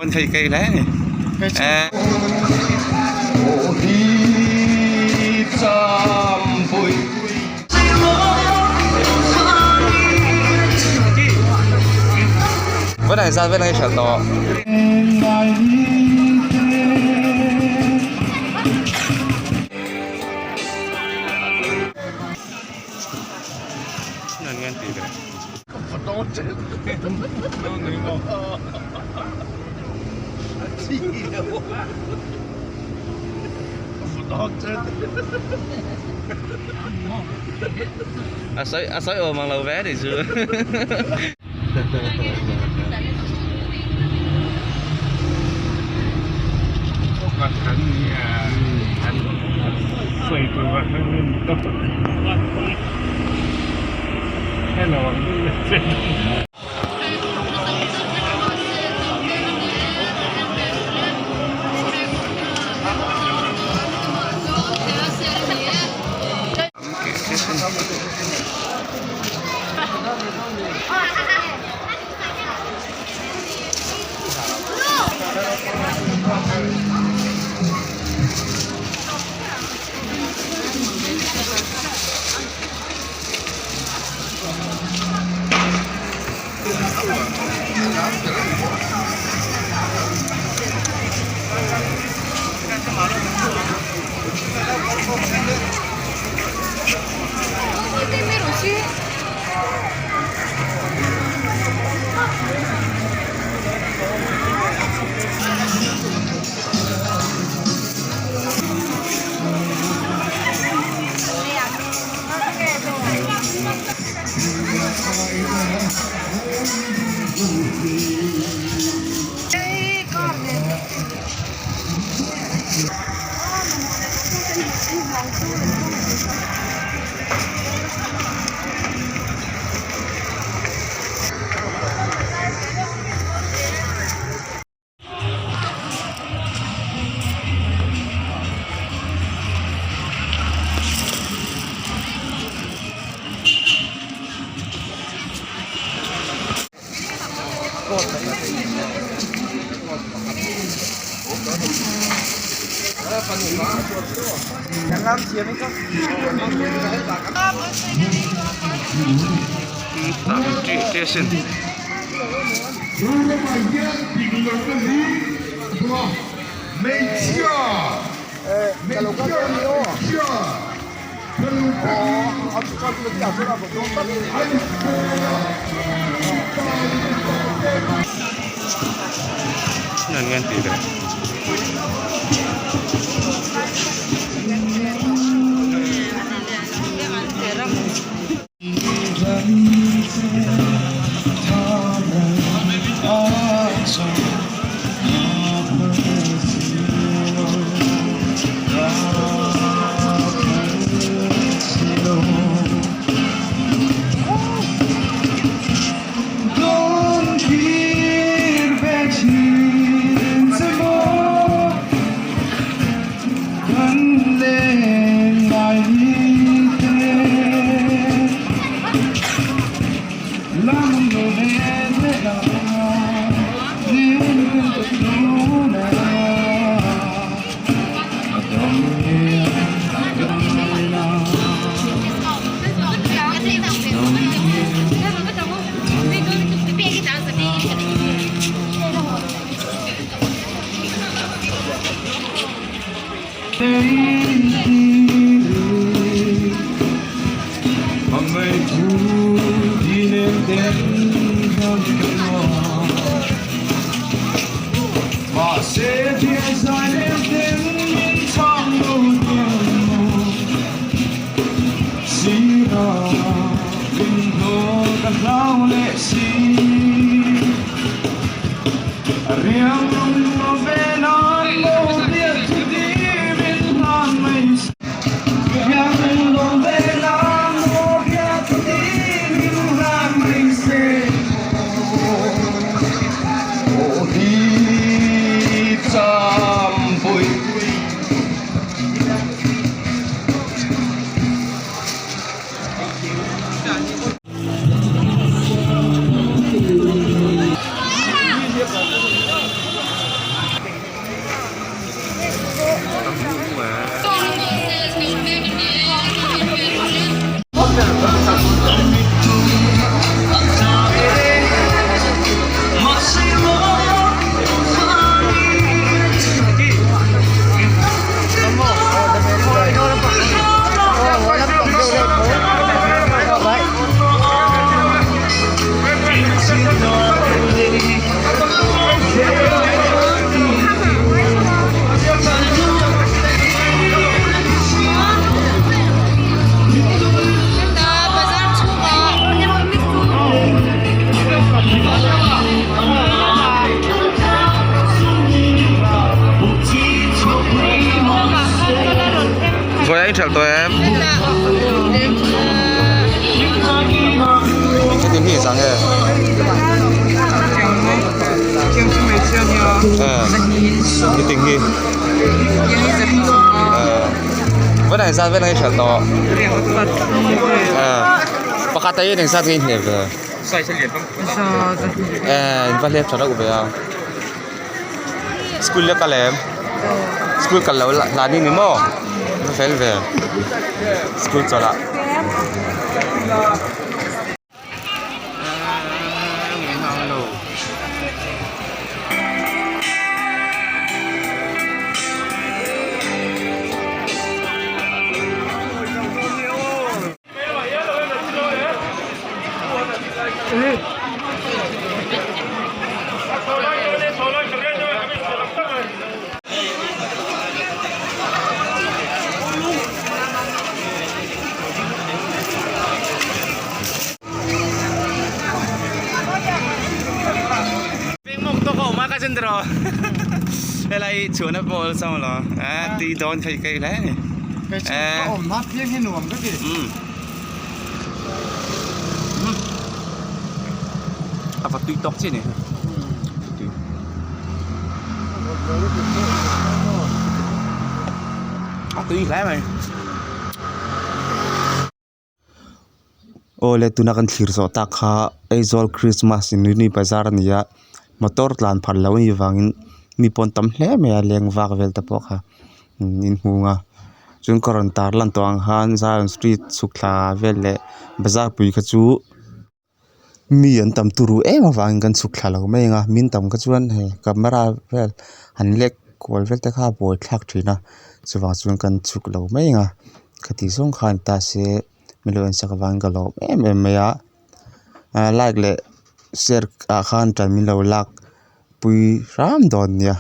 An thei kei hle ani. Vẫn này ra vẫn này sợ to. A sawi a sawi awm ang lo ve tih chu. hralh tawh em? Heti hi zang e. Heti hi. Vẫn này sao vẫn này hralh tawh. Pakhat a hi eng zat nge i hneh ve? Eh, in va hlep tha reuh ve a. School le kal em? School kal lo hlan i ni maw? Va fel ve. School chawlh ah. Helai chhuahna pawh awlsam alawm a tui dawn khaih khaih hle a ni. A va tui tawk chiah a ni a tui hle mai. Awle tuna kan thlir zawh tak kha Aizawl Christmas in ni bazar a ni a motor tlan phal loh a nih vangin mi pawn tam hle mai a leng vak vel te pawh kha in hmung a chuan ka rawn tar lan tawh ang khan Zion street chhuk thla vel leh bazar pui kha chu mi an tam turu em avangin kan chhuk thla lo mai ang a min tam kha chuan hei camera vel han lek kual vel te kha a buaithlak thin a chuvang chuan kan chhuk lo mai ang a khati zawng khan ta se min lo ensak avangin ka lawm em em mai a like leh share ah khan tan min lo lak pui hram dawn nia.